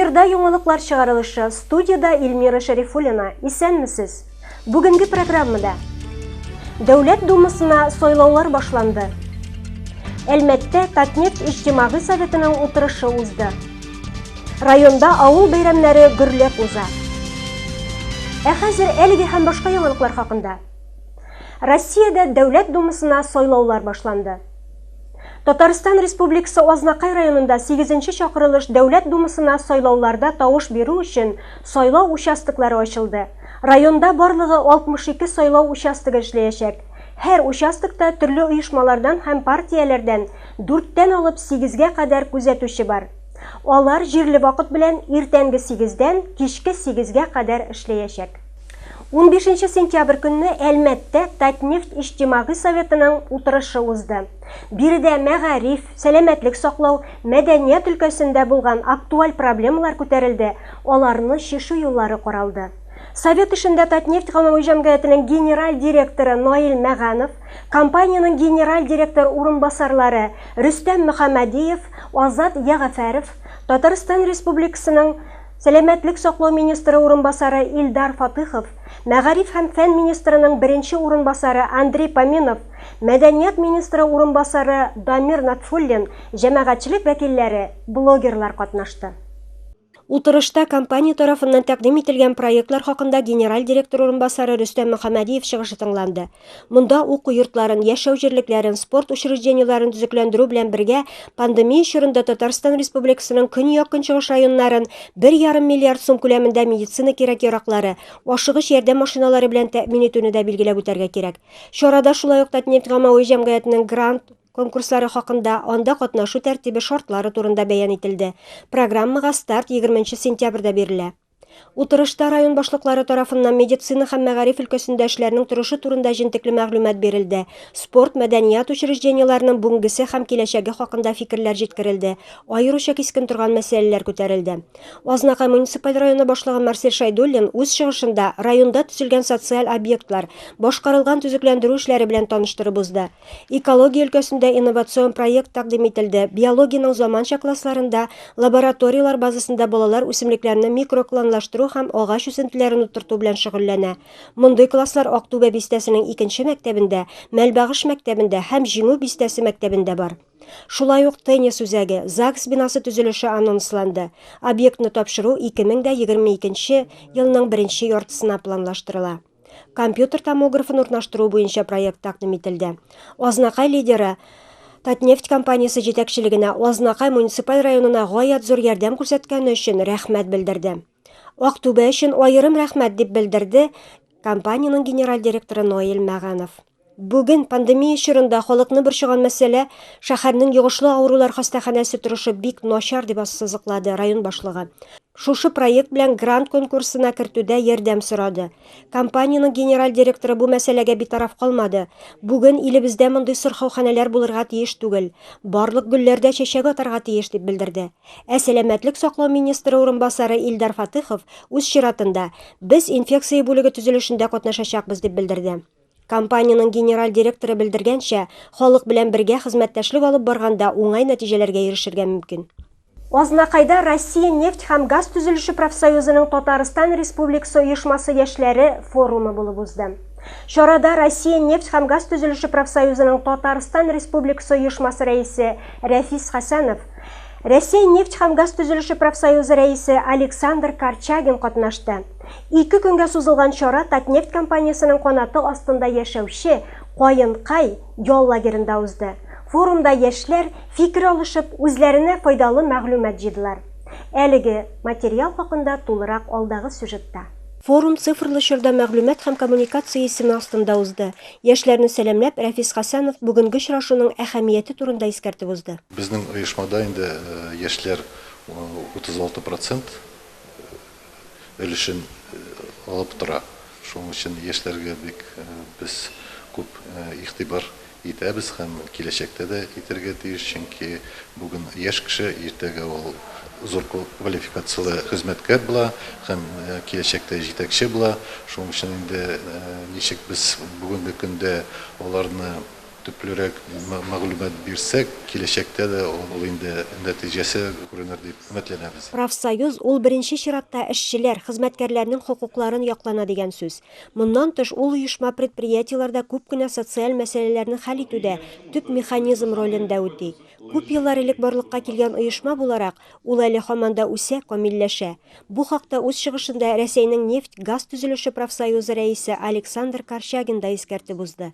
Эфирда яңалыклар чыгарылышы, студиядә Эльмира Шәрифуллина. Исәнмесез! Бүгенге программада Дәүләт Думасына сайлаулар башланды. Әлмәттә Татнефть иҗтимагый советының утырышы узды. Районда авыл бәйрәмнәре гөрләп уза. Ә хәзер әлеге һәм башка яңалыклар хакында. Россиядә Дәүләт Думасына сайлаулар башланды. Татарстан Республикасы Азнакай районында сигезенче чакырылыш Дәүләт Думасына сайлауларда тавыш бирү өчен сайлау участоклары ачылды. Районда барлыгы 62 сайлау участогы эшләячәк. Һәр участокта төрле оешмалардан һәм партияләрдән дүрттән алып сигезгә кадәр күзәтүче бар. Алар җирле вакыт белән иртәнге сигездән кичке сигезгә кадәр эшләячәк. Унбишенче сентябрь көнне Әлмәттә Татнефть иҗтимагый советының утырышы узды. Биредә мәгариф, сәламәтлек саклау, мәдәният өлкәсендә булган актуаль проблемалар күтәрелде, аларны чишү юллары каралды. Совет эшендә Татнефть гомуми җәмгыятенең генераль директоры Наил Мәганов, компаниянең генераль директор урынбасарлары Рөстәм Мөхәммәдиев, Азат Ягъфәров, Татарстан Республикасының Сәламәтлек саклау министры урынбасары Илдар Фатыхов, мәгариф һәм фән министрының беренче урынбасары Андрей Поминов, мәдәният министры урынбасары Дамир Натфуллин, җәмәгатьчелек вәкилләре, блогерлар катнашты. Утырышта компания тарафыннан тәкъдим ителгән проектлар хакында генераль директор урынбасары Рөстәм Мөхәммәдиев чыгышы тыңланды. Монда уку йортларын, яшәү җирлекләрен, спорт учреждениеләрен төзекләндерү белән бергә пандемия чорында Татарстан Республикасының көньяк-көнчыгыш районнарын 1,5 миллиард сум күләмендә медицина кирәк-яраклары, ашыгыч ярдәм машиналары белән тәэмин итүне дә билгеләп үтәргә кирәк. Чарада шулай ук Татнефть гаммәви җәмгыятенең грант конкурслары хакында, анда катнашу тәртибе, шартлары турында бәян ителде. Программага старт 20 сентябрьдә бирелә. Утырышта район башлыклары тарафыннан медицина һәм мәгариф өлкәсендә эшләрнең торышы турында җентекле мәгълүмат бирелде, спорт, мәдәният учреждениеләренең бүгенгесе һәм киләчәге хакында фикерләр җиткерелде, аеруча кискен торган мәсьәләләр күтәрелде. Азнакай муниципаль районы башлыгы Марсель Шәйдуллин үз чыгышында районда төзелгән социаль объектлар, башкарылган төзекләндерү эшләре белән таныштырып узды. Экология өлкәсендә инновацион проект тәкъдим ителде, биологиянең заманча классларында, лабораторияләр базасында балалар үсемлекләрне микроклонлаштыру һәм агач үсентеләрен утырту белән шөгыльләнә. Мондый класслар Актүбә бистәсенең икенче мәктәбендә, Мәлбагыш мәктәбендә һәм Җиңү бистәсе мәктәбендә бар. Шулай ук теннис үзәге, ЗАГС бинасы төзелеше анонсланды. Объектны тапшыру 2022 елның беренче яртысына планлаштырыла. Компьютер томографын урнаштыру буенча проект тәкъдим ителде. Азнакай лидеры Татнефть компаниясе җитәкчелегенә Азнакай муниципаль районына гаять зур ярдәм күрсәткәне өчен рәхмәт белдерде. Актүбә өчен аерым рәхмәт, дип белдерде компаниянең генераль директоры Наил Мәганов. Бүген, пандемия чорында, халыкны борчыган мәсьәлә, шәһәрнең йогышлы авырулар хастаханәсе торышы бик начар, дип ассызыклады район башлыгы. Шушы проект белән грант конкурсына кертүдә ярдәм сорады. Компаниянең генераль директоры бу мәсьәләгә битараф калмады. Бүген илебездә мондый сырхауханәләр булырга тиеш түгел. Барлык гөлләр дә чәчәк атарга тиеш, дип белдерде. Ә сәламәтлек саклау министры урынбасары Илдар Фатыхов, үз чиратында, Без инфекция бүлеге төзелешендә катнашачакбыз, дип белдерде. Компаниянең генераль директоры белдергәнчә, халык белән бергә хезмәттәшлек алып барганда уңай нәтиҗәләргә ирешергә мөмкин. Азнакайда Россия нефть һәм газ төзелеше профсоюзының Татарстан Республикасы оешмасы яшьләре форумы булып узды. Чарада Россия нефть һәм газ төзелеше профсоюзының Татарстан Республикасы оешмасы рәисе Рәфис Хәсәнов, Рәсәй нефть һәм газ төзелеше профсоюзы рәисе Александр Корчагин катнашты. Ике көнгә сузылган чара Татнефть компаниясенең канаты астында яшәүче Каенкай ял лагеренда узды. Форумда яшьләр, фикер алышып, үзләренә файдалы мәгълүмат җыйдылар. Әлеге материал хакында тулырак алдагы сюжетта. Форум Цифрлы чорда мәгълүмат һәм коммуникация исеме астында узды. Яшьләрне сәламләп, Рәфис Хәсәнов бүгенге очрашуның әһәмияте турында искәртеп узды. Безнең оешмада инде яшьләр 36 процент өлешен алып тора. Шуның өчен яшьләргә бик без күп игътибар итәбез һәм киләчәктә дә итәргә тиеш, чөнки бүген яшь кеше, иртәгә ул зур квалификацияле хезмәткәр була һәм киләчәктә җитәкче була. Шуның өчен инде ничек без бүгенге көндә аларны. Төплерәк мәгълүмат бирсәк, киләчәктә дә ул инде нәтиҗәсе күренер дип өметләнәбез. Профсоюз, ул беренче чиратта эшчеләр, хезмәткәрләрнең хокукларын яклана дигән сүз. Моннан тыш, ул оешма предприятиеләрдә күп кенә социаль мәсьәләләрне хәл итүдә төп механизм ролен дә үти. Күп еллар элек барлыкка килгән оешма буларак, ул әле һаман да үсә, камилләшә. Бу хакта үз чыгышында Рәсәйнең нефть, газ төзелеше профсоюзы рәисе Александр Корчагин да искәртеп узды.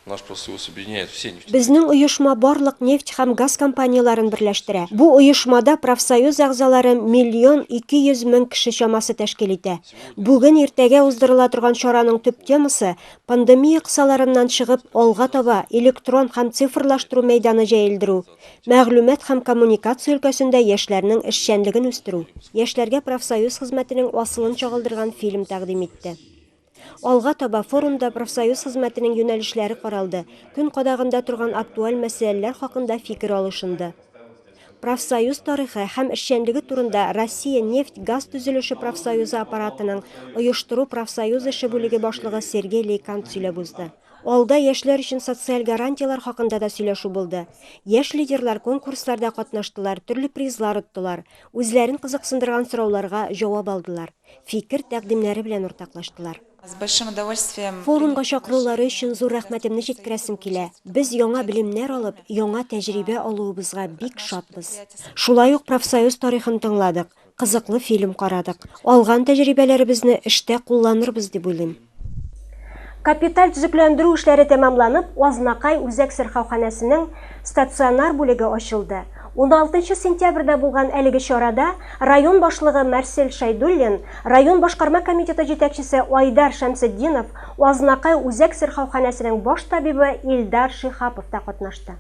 Наш профсоюз объединяет все нефтяные. Безнең оешма барлык нефть һәм газ компанияләрен берләштерә. Бу оешмада профсоюз әгъзалары 1 200 000 кеше чамасы тәшкил итә. Бүген, иртәгә уздырыла торган чараның төп темасы, пандемия кысаларыннан чыгып, алга таба электрон һәм цифрлаштыру мәйданы җәелдерү, мәгълүмат һәм коммуникация өлкәсендә яшьләрнең эшчәнлеген үстерү. Яшьләргә профсоюз хезмәтенең асылын чагылдырган фильм тәкъдим итте. Алга таба форумда профсоюз хезмәтенең юнәлешләре каралды, көн кадагында торган актуаль мәсьәләләр хакында фикер алышынды. Профсоюз тарихы һәм эшчәнлеге турында Россия нефть-газ төзелеше профсоюзы аппаратының оештыру профсоюз эше бүлеге башлыгы Сергей Лейкант сөйләп узды. Алда яшьләр өчен социаль гарантияләр хакында да сөйләшү булды. Яшь лидерлар конкурсларда катнаштылар, төрле призлар оттылар, үзләрен кызыксындырган сорауларга җавап алдылар, фикер, тәкъдимнәре белән уртаклаштылар. С большим удовольствием. Форумга чакырулары өчен зур рәхмәтемне җиткерәсем килә. Без яңа белемнәр алып, яңа тәҗрибә алуыбызга бик шатбыз. Шулай ук профсоюз тарихын тыңладык, кызыклы фильм карадык. Алган тәҗрибәләребезне эштә кулланырбыз дип уйлыйм. Капиталь төзекләндерү эшләре тәмамланып, Азнакай үзәк сырхауханәсенең стационар бүлеге ачылды. Уналтынчы сентябрьдә булган әлеге чарада район башлыгы Марсель Шәйдуллин, район башкарма комитеты җитәкчесе Айдар Шәмсетдинов, Азнакай үзәк сырхауханәсенең баш табибы Илдар Шиһапов та катнашты.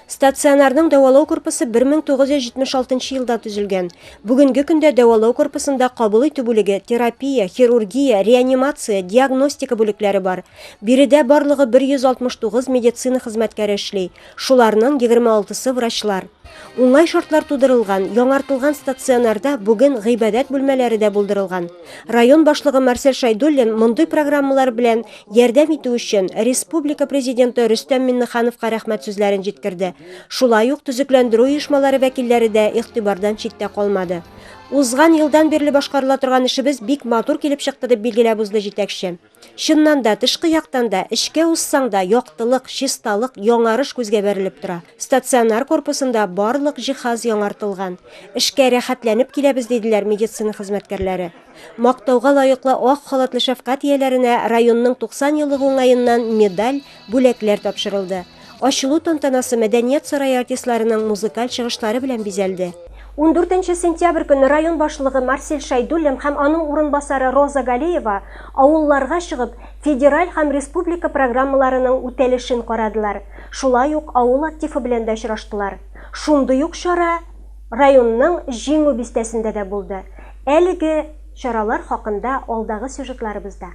Стационарның дәвалау корпусы 1976 елда төзелгән. Бүгенге көндә дәвалау корпусында кабул итү бүлеге, терапия, хирургия, реанимация, диагностика бүлекләре бар. Биредә барлыгы 169 медицина хезмәткәре эшли, шуларның 26-сы врачлар. Уңай шартлар тудырылган, яңартылган стационарда бүген гыйбадәт бүлмәләре дә булдырылган. Район башлыгы Марсель Шәйдуллин мондый программалар белән ярдәм итү өчен республика Президенты Рөстәм Миңнехановка рәхмәт сүзләрен җиткерде. Шулай ук төзекләндерү оешмалары вәкилләре дә игътибардан читтә калмады. Узган елдан бирле башкарыла торган эшебез бик матур килеп чыкты, дип билгеләп узды җитәкче. Чыннан да, тышкы яктан да, эчкә узсаң да, яктылык, чисталык, яңарыш күзгә бәрелеп тора. Стационар корпусында барлык җиһаз яңартылган. Эшкә рәхәтләнеп киләбез, диделәр медицина хезмәткәрләре. Мактауга лаеклы ак халатлы шәфкать ияләренә районның 90 еллыгы уңаеннан медаль, бүләкләр тапшырылды. Ачылу тантанасы Мәдәният сарае артистларының музыкаль чыгышлары белән бизәлде. Ундүртенче сентябрь көнне район башлыгы Марсель Шәйдуллин һәм аның урынбасары Роза Галиева авылларга чыгып, федераль һәм республика программаларының үтәлешен карадылар, шулай ук авыл активы белән дә очраштылар. Шундый ук чара районның Җиңү бистәсендә дә булды. Әлеге чаралар хакында алдагы сюжетларыбызда.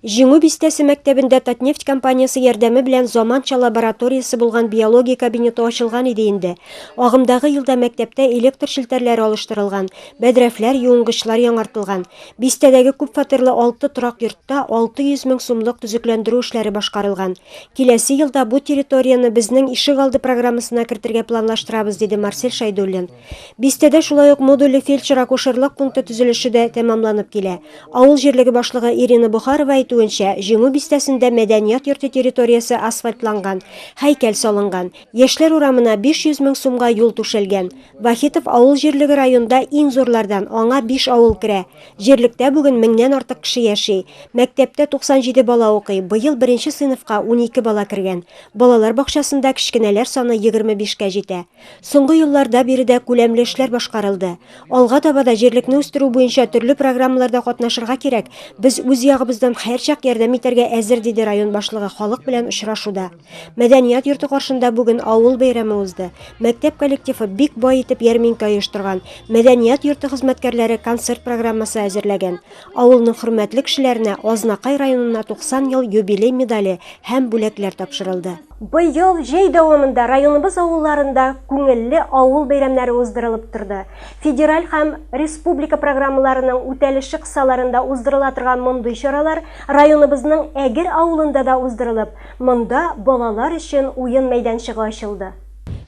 Җиңү бистәсе мәктәбендә Татнефть компаниясе ярдәме белән заманча лабораториясе булган биология кабинеты ачылган иде инде. Агымдагы елда мәктәптә электр челтәрләре алыштырылган, бәдрәфләр, юынгычлар яңартылган. Бистәдәге күпфатирлы алты торак йортта 600 мең сумлык төзекләндерү эшләре башкарылган. Киләсе елда бу территорияне Безнең ишегалды программасына кертергә планлаштырабыз, диде Марсель Шәйдуллин. Бистәдә шулай ук модульле фельдшер-акушерлык пункты төзелеше дә тәмамланып килә. Авыл җирлеге башлыгы Ирина Бохарова әйтүенчә, Җиңү бистәсендә мәдәният йорты территориясе асфальтланган, һәйкәл салынган. Яшьләр урамына 500 мең сумга юл түшәлгән. Вахитов авыл җирлеге районда иң зурлардан, аңа биш авыл керә. Җирлектә бүген меңнән артык кеше яши. Мәктәптә 97 бала укый, быел беренче сыйныфка 12 бала кергән. Балалар бакчасында кечкенәләр саны 25 кә җитә. Соңгы елларда биредә күләмле эшләр башкарылды. Алга таба да җирлекне үстерү буенча төрле программаларда катнашырга кирәк, без үз ягыбыздан һәрчак ярдәм итәргә әзер, диде район башлыгы халык белән очрашуда. Мәдәният йорты каршында бүген авыл бәйрәме узды. Мәктәп коллективы бик бай итеп ярминкә оештырган, мәдәният йорты хезмәткәрләре концерт программасы әзерләгән. Авылның хөрмәтле кешеләренә Азнакай районына 90 ел юбилей медале һәм бүләкләр тапшырылды. Быел җәй дәвамында районыбыз авылларында күңелле авыл бәйрәмнәре уздырылып торды. Федераль һәм республика программаларының үтәлеше кысаларында уздырыла торган мондый чаралар районыбызның Әгер авылында да уздырылып, монда балалар өчен уен мәйданчыгы ачылды.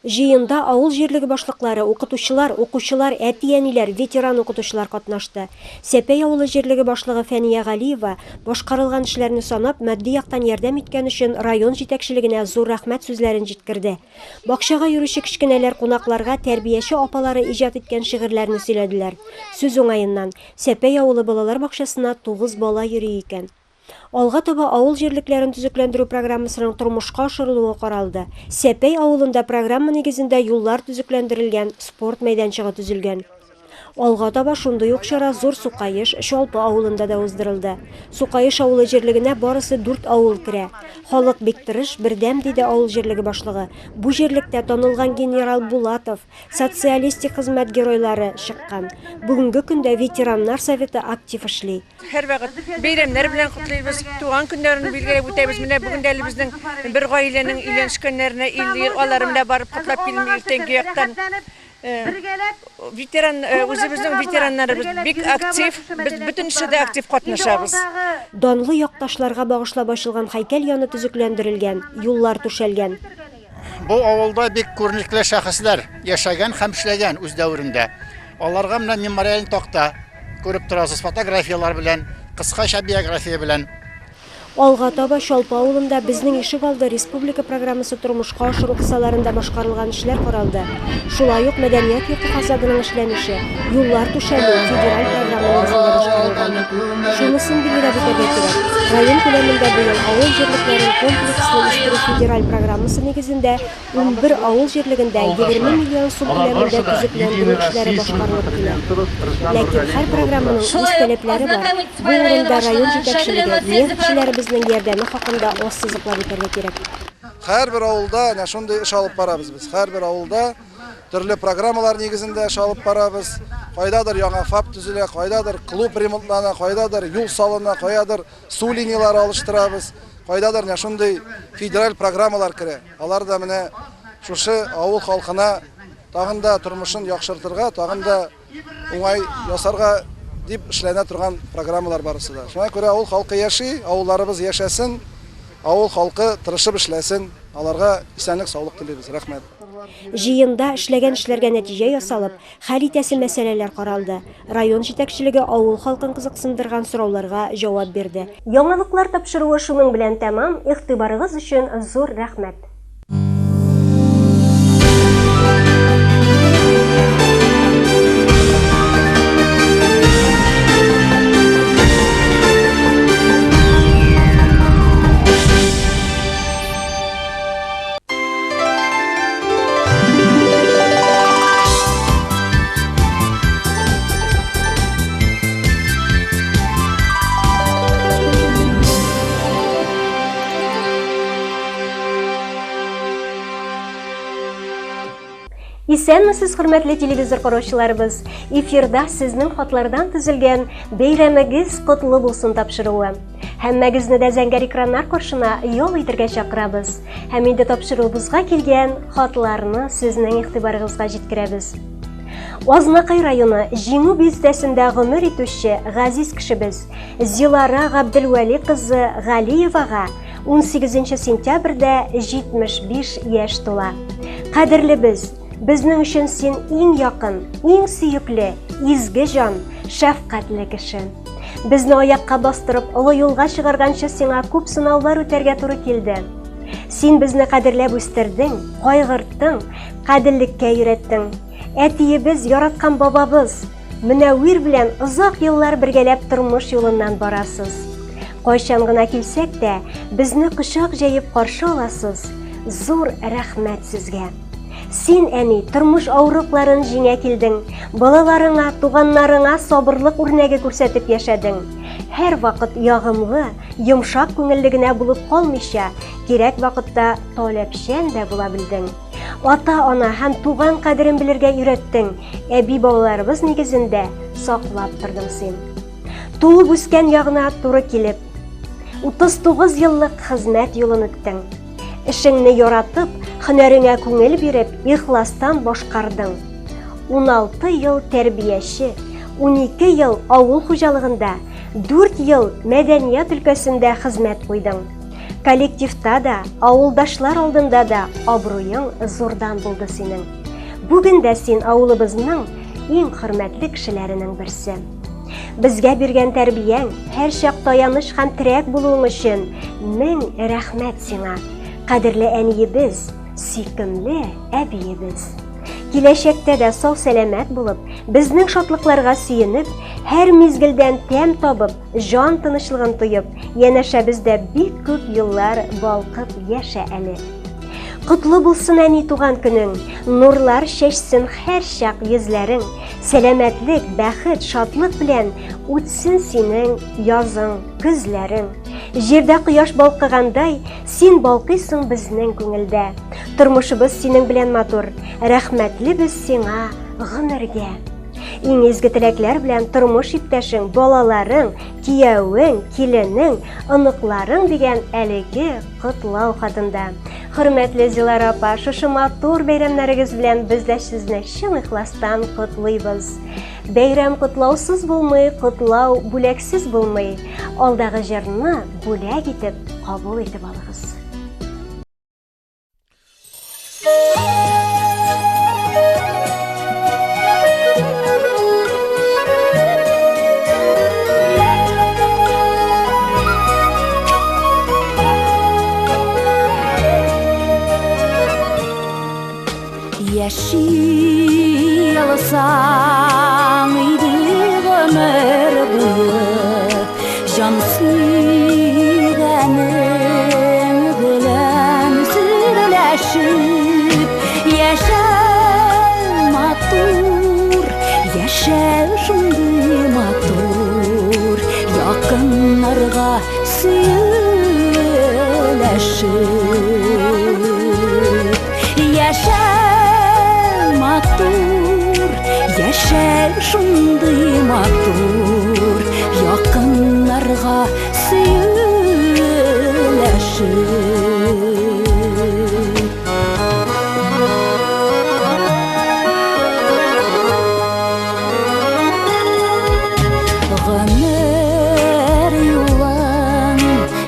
Җыенда авыл җирлеге башлыклары, укытучылар, укучылар, әти-әниләр, ветеран укытучылар катнашты. Сәпәй авылы җирлеге башлыгы Фәния Галиева, башкарылган эшләрне санап, матди яктан ярдәм иткән өчен район җитәкчелегенә зур рәхмәт сүзләрен җиткерде. Бакчага йөрүче кечкенәләр кунакларга тәрбияче апалары иҗат иткән шигырьләрне сөйләделәр. Сүз уңаеннан, Сәпәй авылы балалар бакчасына тугыз бала йөри икән. Алга таба авыл җирлекләрен төзекләндерү программасының тормышка ашырылуы каралды. Сәпәй авылында программа нигезендә юллар төзекләндерелгән, спорт мәйданчыгы төзелгән. Алга таба шундый ук чара Зур Сукаеш, Чалпы авылында да уздырылды. Сукаеш авылы җирлегенә барысы дүрт авыл керә. Халык бик тырыш, бердәм, диде авыл җирлеге башлыгы. Бу җирлектә танылган генерал Булатов, Социалистик Хезмәт Геройлары чыккан. Бүгенге көндә ветераннар советы актив эшли. Һәрвакыт бәйрәмнәр белән котлыйбыз, туган көннәрен билгеләп үтәбез. Менә бүген дә әле безнең бер гаиләнең өйләнешкәннәренә 50 ел, алары менә барып котлап килдем иртәнге яктан. Ветеран, үзебезнең ветераннарыбыз бик актив, без бөтен эштә дә актив катнашабыз. Данлы якташларга багышлап ачылган һәйкәл яны төзекләндерелгән, юллар түшәлгән. Бу авылда бик күренекле шәхесләр яшәгән һәм эшләгән үз дәверендә. Аларга менә мемориаль такта күреп торасыз, фотографияләр белән, кыскача биография белән. Алга таба Чалпы авылында Безнең ишегалды республика программасы тормышка ашыру кысаларында башкарылган эшләр каралды. Шулай ук мәдәният йорты фасадының эшләнеше, юллар түшәлү федераль программа нигезендә башкарылган. Шунысын билгеләп үтәргә кирәк, район күләмендә быел авыл җирлекләрен комплекслы үстерү федераль программасы нигезендә 11 авыл җирлегендә 20 миллион сум күләмендә төзекләндерү эшләре башкарылып килә. Ләкин һәр программаның үз таләпләре бар. Бу урында район җитәкчелеге, нефтьчеләребезнең ярдәме хакында ассызыклап үтәргә кирәк. Һәрбер авылда әнә шундый эш алып барабыз без. Һәрбер авылда төрле программалар нигезендә эш алып барабыз. Кайдадыр яңа ФАП төзелә, кайдадыр клуб ремонтлана, кайдадыр юл салына, каядыр су линияләре алыштырабыз. Кайдадыр менә шундый федераль программалар керә. Алар да менә шушы авыл халкына тагын да тормышын яхшыртырга, тагын да уңай ясарга дип эшләнә торган программалар барысы да. Шуңа күрә авыл халкы яши, авылларыбыз яшәсен, авыл халкы тырышып эшләсен. Аларга исәнлек-саулык телибез. Рәхмәт. Җыенда эшләгән эшләргә нәтиҗә ясалып, хәл итәсе мәсьәләләр каралды. Район җитәкчелеге авыл халкын кызыксындырган сорауларга җавап бирде. Яңалыклар тапшыруы шуның белән тәмам, игътибарыгыз өчен зур рәхмәт. Исәнмесез, хөрмәтле телевизор караучыларыбыз! Эфирда сезнең хатлардан төзелгән Бәйрәмегез котлы булсын тапшыруы. Һәммәгезне дә зәңгәр экраннар каршына ял итергә чакырабыз. Һәм инде тапшыруыбызга килгән хатларны сезнең игътибарыгызга җиткерәбез. Азнакай районы Җиңү бистәсендә гомер итүче газиз кешебез Зилара Габделвәли кызы Галиевага 18 сентябрьдә 75 яшь тула. Кадерлебез, безнең өчен син иң якын, иң сөекле, изге җан, шәфкатьле кеше. Безне аякка бастырып, олы юлга чыгарганчы сиңа күп сынаулар үтәргә туры килде. Син безне кадерләп үстердең, кайгырттың, кадерлеккә өйрәттең. Әтиебез, яраткан бабабыз, Мөнәвир белән озак еллар бергәләп тормыш юлыннан барасыз. Кайчан гына килсәк тә, безне кочак җәеп каршы аласыз. Зур рәхмәт сезгә. Син, әни, тормыш авырлыкларын җиңә килдең. Балаларыңа, туганнарыңа сабырлык үрнәге күрсәтеп яшәдең. Һәрвакыт ягымлы, йомшак күңелле генә булып калмыйча, кирәк вакытта таләпчән дә була белдең. Ата-ана һәм туган кадерен белергә өйрәттең, әби-бабаларыбыз нигезендә саклап тордың син. Туып үскән ягына туры килеп, 39 еллык хезмәт юлын үттең. Эшеңне яратып, һөнәреңә күңел биреп, ихластан башкардың. 16 ел тәрбияче, 12 ел авыл хуҗалыгында, 4 ел мәдәният өлкәсендә хезмәт куйдың. Коллективта да, авылдашлар алдында да абруең зурдан булды синең. Бүген дә син авылыбызның иң хөрмәтле кешеләренең берсе. Безгә биргән тәрбияң, һәрчак таяныч һәм терәк булуың өчен мең рәхмәт сиңа, кадерле әниебез, сөйкемле әбиебез. Киләчәктә дә сау-сәламәт булып, безнең шатлыкларга сөенеп, һәр мизгелдән тәм табып, җан тынычлыгын тоеп, янәшәбездә бик күп еллар балкып яшә әле. Котлы булсын әни туган көнең, нурлар чәчсен һәрчак йөзләрең, сәламәтлек, бәхет, шатлык белән үтсен синең язың, көзләрең. Җирдә кояш балкыгандай, син балкыйсың безнең күңелдә. Тормышыбыз синең белән матур, рәхмәтле без сиңа гомергә. Иң изге теләкләр белән тормыш иптәшең, балаларың, киявең, киленең, оныкларың дигән әлеге котлау хатында. Хөрмәтле Зилара апа, шушы матур бәйрәмнәрегез белән без дә сезне чын ихластан котлыйбыз. Бәйрәм котлаусыз булмый, котлау бүләксез булмый. Алдагы җырны бүләк итеп кабул итеп алыгыз. Яши алсам иде гомер буе җан сөйгәнең белән сөйләшеп яшәү матур, яшәү шундый матур, якыннарга сөйләшеп. Яшәү матур, яшәү шундый матур, якыннарга сөйләшеп. Гомер юлын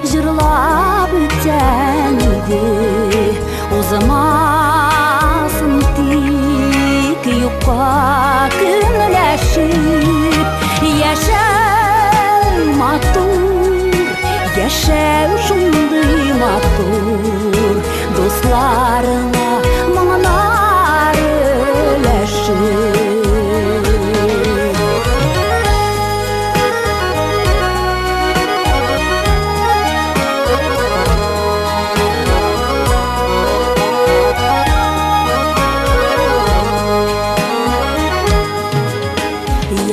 җырлап үтәм иде, узмасын тик юкка көнләшеп. Яшәү матур, яшәү шундый матур, дусларыңа моңнар өләшеп.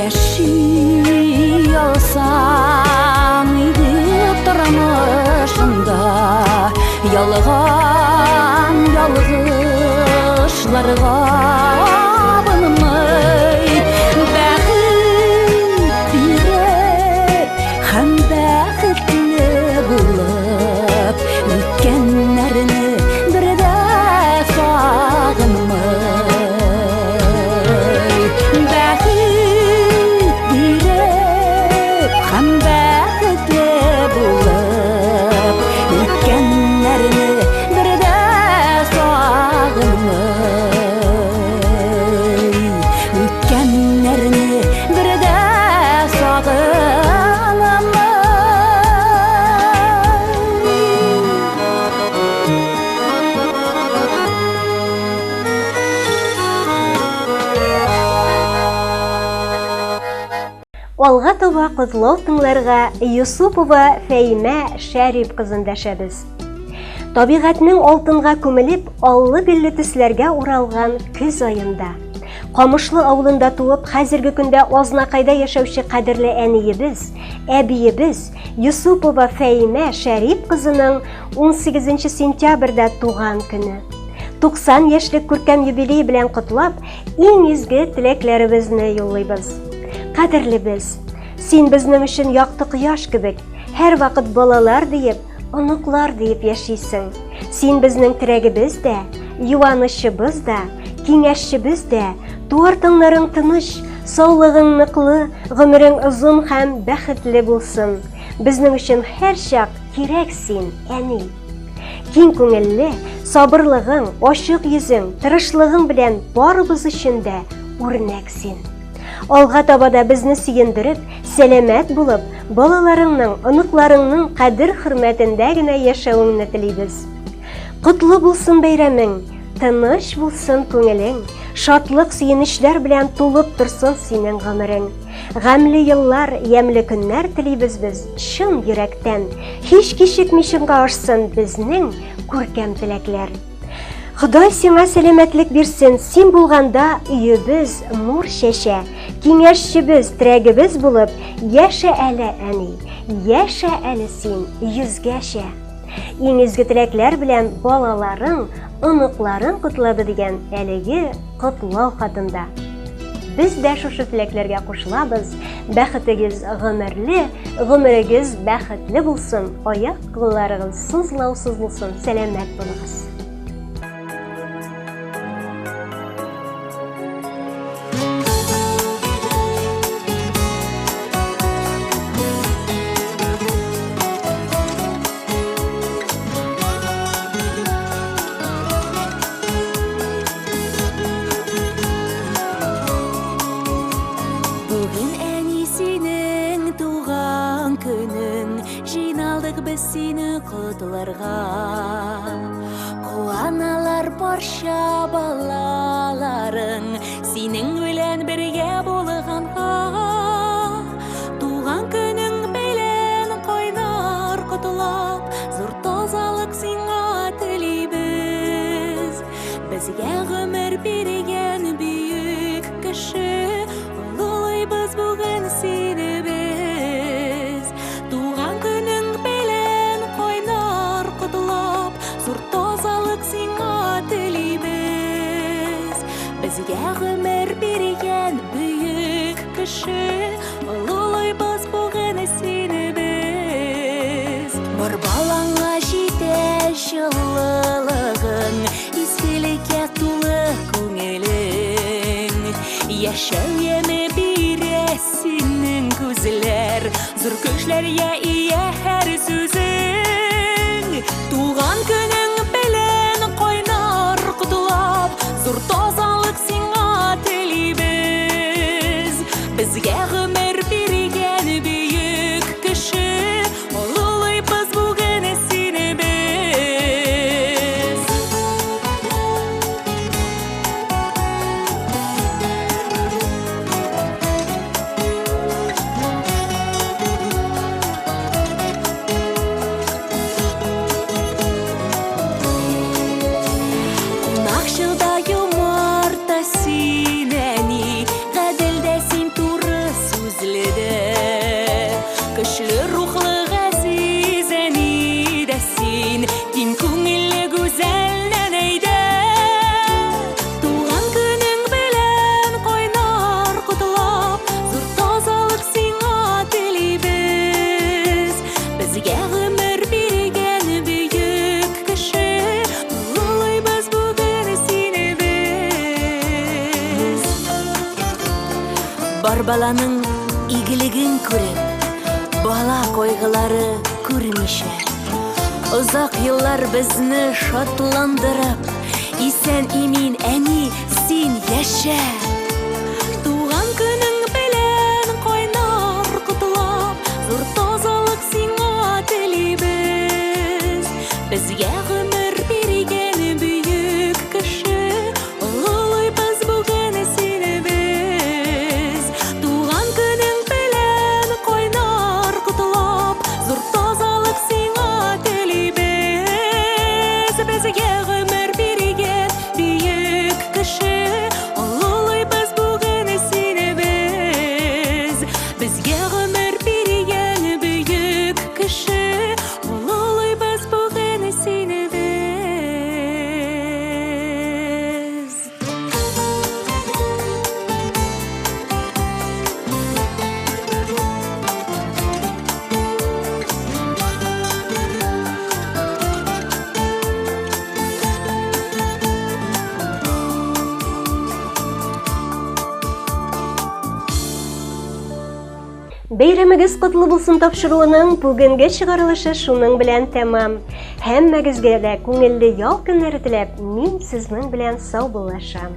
Яши алсам иде тормышымда ялган ялгышларга абынмый, бәхет биреп һәм бәхетле булып үткәннәрне бер дә сагынмый. Бәхет биреп һәм бәхетле булып үткәннәрне бер дә сагынмый. Үткәннәрне бер дә сагынмый. Алга таба котлау тыңларга Юсупова Фәймә Шәрип кызын дәшәбез. Табигатьнең алтынга күмелеп, аллы-гөлле төсләргә уралган көз аенда Камышлы авылында туып, хәзерге көндә Азнакайда яшәүче кадерле әниебез, әбиебез Юсупова Фәймә Шәрип кызының 18 сентябрьдә туган көне. 90 яшьлек күркәм юбилей белән котлап, иң изге теләкләребезне юллыйбыз. Кадерлебез, син безнең өчен якты кояш кебек, һәрвакыт балалар диеп, оныклар диеп яшисең. Син безнең терәгебез дә, юанычыбыз да, киңәшчебез дә, туар таңнарың тыныч, саулыгың ныклы, гомерең озын һәм бәхетле булсын. Безнең өчен һәрчак кирәк син, әни. Киң күңелле, сабырлыгың, ачык йөзең, тырышлыгың белән барыбыз өчен дә үрнәк син. Алга таба да безне сөендереп, сәламәт булып, балаларыңның, оныкларыңның кадер-хөрмәтендә генә яшәвеңне телибез. Котлы булсын бәйрәмең, тыныч булсын күңелең, шатлык-сөенечләр белән тулып торсын синең гомерең. Гамьле еллар, ямьле көннәр телибез без чын йөрәктән. Һич кичекми чынга ашсын безнең күркәм теләкләр. Ходай сиңа сәламәтлек бирсен, син булганда өебез нур чәчә, киңәшчебез, терәгебез булып, яшә әле, әни, яшә әле син йөзгәчә. Иң изге теләкләр белән балаларың, оныкларың котлады дигән әлеге котлау хатында. Без дә шушы теләкләргә кушылабыз. Бәхетегез гомерле, гомерегез бәхетле булсын, аяк кулларыгыз сызлаусыз булсын, сәламәт булыгыз. Бүген әни синең туган көнең, Җыйналдык без сине котларга. Куаналар барча балаларың, Синең белән бергә булганга. Туган көнең белән кайнар котлап, Зур тазалык сиңа телибез. Безгә гомер биргән бөек кеше, Олылыйбыз бүген сине без. Туган көнең белән кайнар котлап, Зур тазалык сиңа телибез. Безгә гомер биргән бөек кеше, Олылыйбыз бүген сине без. Бар балаңа җитә җылылыгың, Изгелеккә тулы күңелең. Яшәү яме бирә синең күзләр, Зур көчләргә ия һәр сүзең. Туган көнең белән кайнар котлап, Зур тазалык сиңа телибез. Безгә гомер биргән бөек кеше, Олылыйбыз бүген сине без. Кунакчыл да юмарт та син, әни, Гадел дә син, туры сүзле дә. Көчле рухлы газиз әни дә син, Киң күңелле гүзәл нәнәй дә. Туган көнең белән кайнар котлап, Зур тазалык сиңа телибез. Безгә гомер биргән бөек кеше, Олылыйбыз бүген сине без. Бар баланың игелеген күреп, бала кайгылары күрмичә, озак еллар безне шатландырып, исән-имин, әни, син яшә! Туган көнең белән кайнар котлап, зур тазалык сиңа телибез. Безгә гомер биргән бөек кеше, Олылыйбыз бүген сине без. Туган көнең белән кайнар котлап, Зур тазалык сиңа телибез. Безгә гомер биргән бөек кеше, Олылыйбыз бүген сине без. Безгә гомер биргән бөек кеше, Олылыйбыз бүген сине. Бәйрәмегез котлы булсын тапшыруының бүгенге чыгарылышы шуның белән тәмам. Һәммәгезгә дә күңелле ял көннәре теләп, мин сезнең белән саубуллашам.